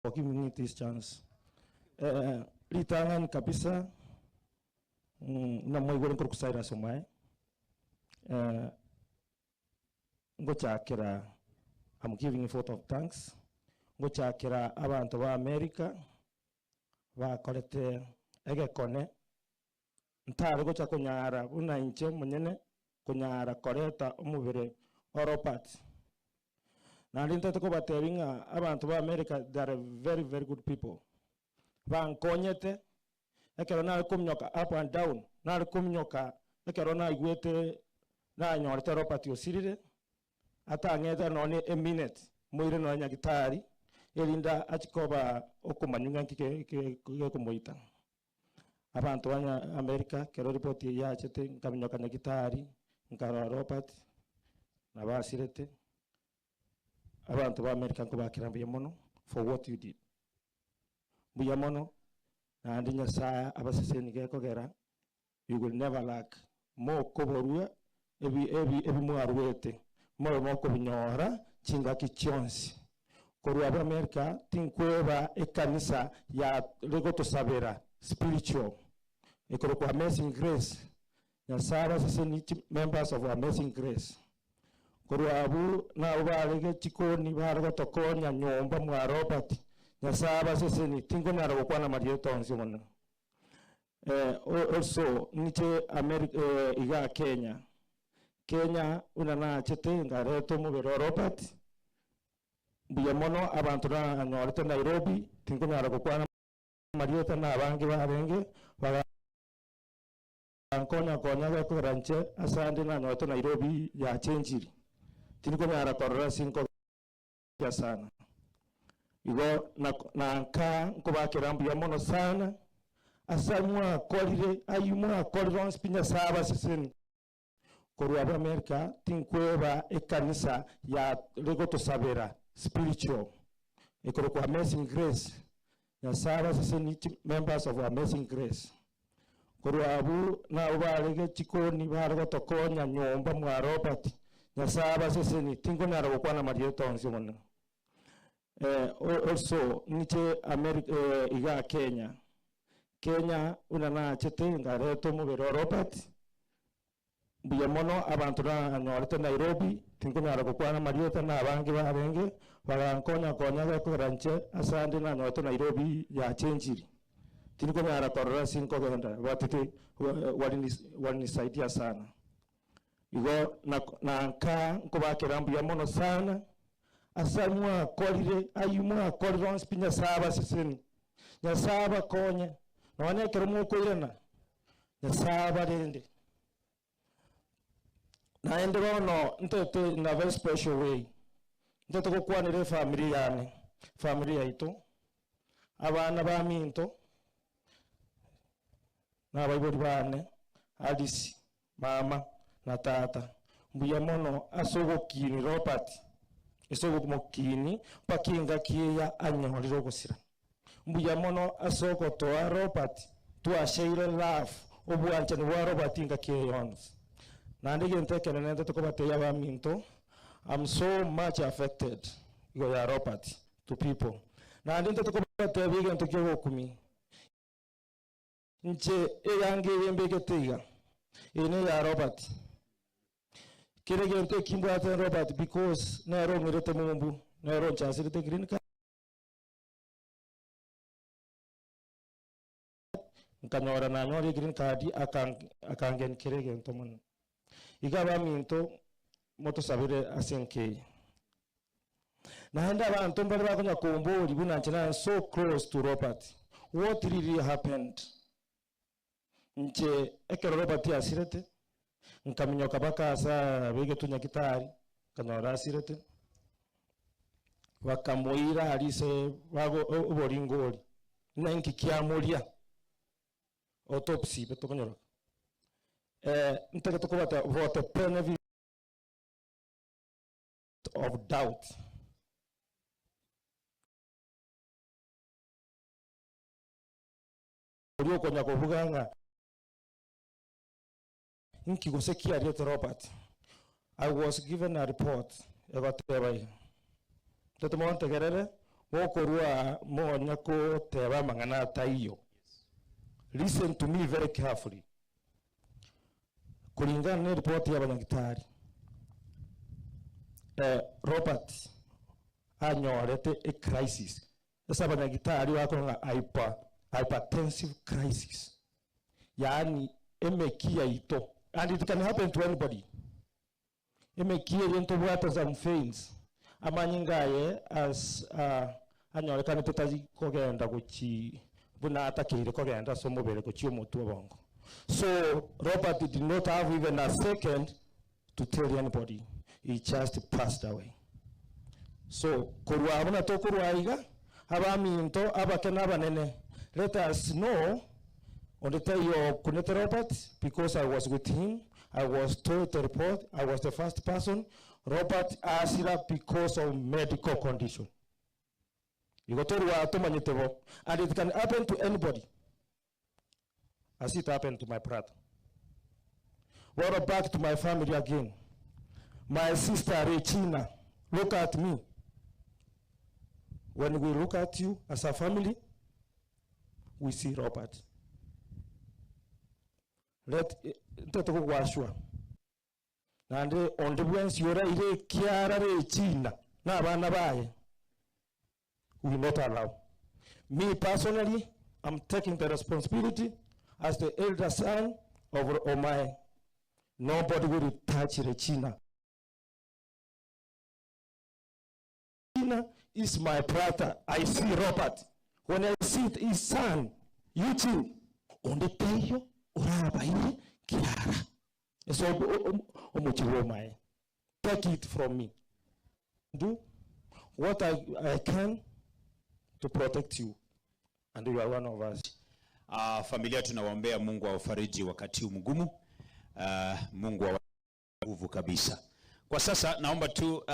giving me this chance. Eh, ritang'ani kabisa mm, buna mwaigure nkorokwa Cyrus Omae, eh, ngochakera I'm giving a vote of thanks, ngochakera abanto ba America bakorete egekone ntare gocha konyara buna inche omonyene konyara koreta omobere o Robert. Naende ntagete kobatebia ng'a abanto ba America they are very very good people. Bankonyete ekero nare kominyoka up and down, nare kominyoka ekero naigwete nanyorete Robert osirire, atang'ete nonye na eminute, moire nonye nyagitari, erinde achie koba okomanywa ng'a nki gekomoita. Abanto ba America ekero report eyio yachete nkaminyoka nyagitari, nkarora Robert, nabo asirete, abanto ba America nkobakera mbuya mono for what you did. Mbuya mono, naende Nyasaye abaseseni gekogera you will never lack, mokoborwa ebi ebi ebimwaruete, mobe mokobinyora chingaki chionsi. Korwa abwo America tinkweba ekanisa yare gotosabera spiritual ekorokwa Amazing Grace, Nyasaye abaseseni chi members of Amazing Grace. Korwa abwo nabo barege chikoni bare gotokonya nyomba mwa Robert, Nyasaye abaseseni, tinkonyara gokwana amarieta onsi mono. Also ninche America igaa Kenya, Kenya buna nachete nkareta omobere o Robert, mbuya mono abanto nanyorete Nairobi, tinkonyara gokwana amarieta na abange barenge, bagankonya konya gekogera inche ase ande nanyorete Nairobi yachenchiri, tindikonyara korora ase nkogia sana. Igo na nkaa nkobakera mbuya mono sana ase mwakorire ayio mwakorire onsi pi Nyasae abaseseni. Korwa abwo America tinkweba ekanisa yare gotosabera spiritual ekorokwa Amazing Grace Nyasae abaseseni chi members of Amazing Grace. Korwa abwo nabo barege chikoni bare gotokonya nyomba mwa Robert Nyasae abaseseni tinkonyara gokwana amarieta onsi mono. Also ninche America igaa Kenya, Kenya buna nachete nkareta omobere o Robert, mbuya mono abanto nanyorete Nairobi, tinkonyara gokwana amarieta na abange barenge, bagankonya konya gekogera inche ase ande nanyorete Nairobi yachenchiri, tindikonyara korora ase nkogenda but walinisaidia sana. Igo na nkaa nkobakera mbuya mono sana ase mwakorire ayio mwakorire onsi pi Nyasae abaseseni, Nyasae abakonye, nonya ekero mokoirana, Nyasae abarende. Naende bono ntete in a very special way, ntete gokwanera efamiri yane, efamiri yaito, abana baminto, na abaibori bane, Alice, Mama na tata, mbuya mono ase ogokiini Robert, ase ogomokiini mpaka engaki eye anyorire ogosira. Mbuya mono ase ogotoa Robert, twasheire love, obwanchani bwa Robert engaki eye yonsi. Naende egento ekenene ntete kobatebia abaminto, I'm so much affected igo ya Robert to people. Naende ntete kobatebia egento kia ogokumia. Inche eyanga eye mbegete iga, eye neya Robert. Kera egento eki mbwate Robert because nere ong'irete mumbu, nere onchasirete green card, nkanyora nanyorire green card akangeni kera egento mono. Iga abaminto motosabere ase enka eye. Naende abanto mbare bakonya komboria buna inche nare so close to Robert, what really happened? Inche ekero Robert asirete, nkaminyoka mpaka ase abegetwe nyagitari, nkanyora asirete, bakamoira aria ase bago oboringori, ng'a inki kiamoria, autopsy tokonyora. Ntagete kobata for the benefit. of doubt. Oria okonya kobuga ng'a inki gose kiariete Robert, I was given a report egoteba iga, ntete montegerere Mokorwa monya koteba amang'ana ataiyo. Listen to me very carefully. Kulingana na eripoti ya abanyagitari, eh, Robert anyorete ecrisis. Ase abanyagitari bakora ng'a hyper, hypertensive crisis. Yaani emeki yaito. And it can happen to anybody. Emeki eye ntobwate some veins. Amanyinga aye as uh, anyorekanete tari kogenda gochi buna atakeire kogenda ase omobere gochi omotwe obongo. So Robert did not have even a second to tell anybody. He just passed away. So korwa abwo na tokorwa iga abaminto abake na abanene, let us know on the day okunete Robert, because I was with him. I was told the report. I was the first person. Robert asira because of medical condition. Igo torwa tomanyete bo, and it can happen to anybody, as it happened to my brother. What back to my family again. My sister Regina, look at me. When we look at you as a family, we see Robert. Let ntetokogwashwa nande onde bwensi oraire kiara Regina na abana baye, we not allow. Me personally, I'm taking the responsibility as the elder son of Omae. Nobody will touch Regina. Regina is my brother. I see Robert. When I see his son, Eugene, onde teiyo orabaire kiara. So omochiwo mae. Take it from me. Do what I can to protect you. And you are one of us. Familia tunawaombea Mungu awafariji wakati huu mgumu. Mungu awape nguvu kabisa. Kwa sasa naomba tu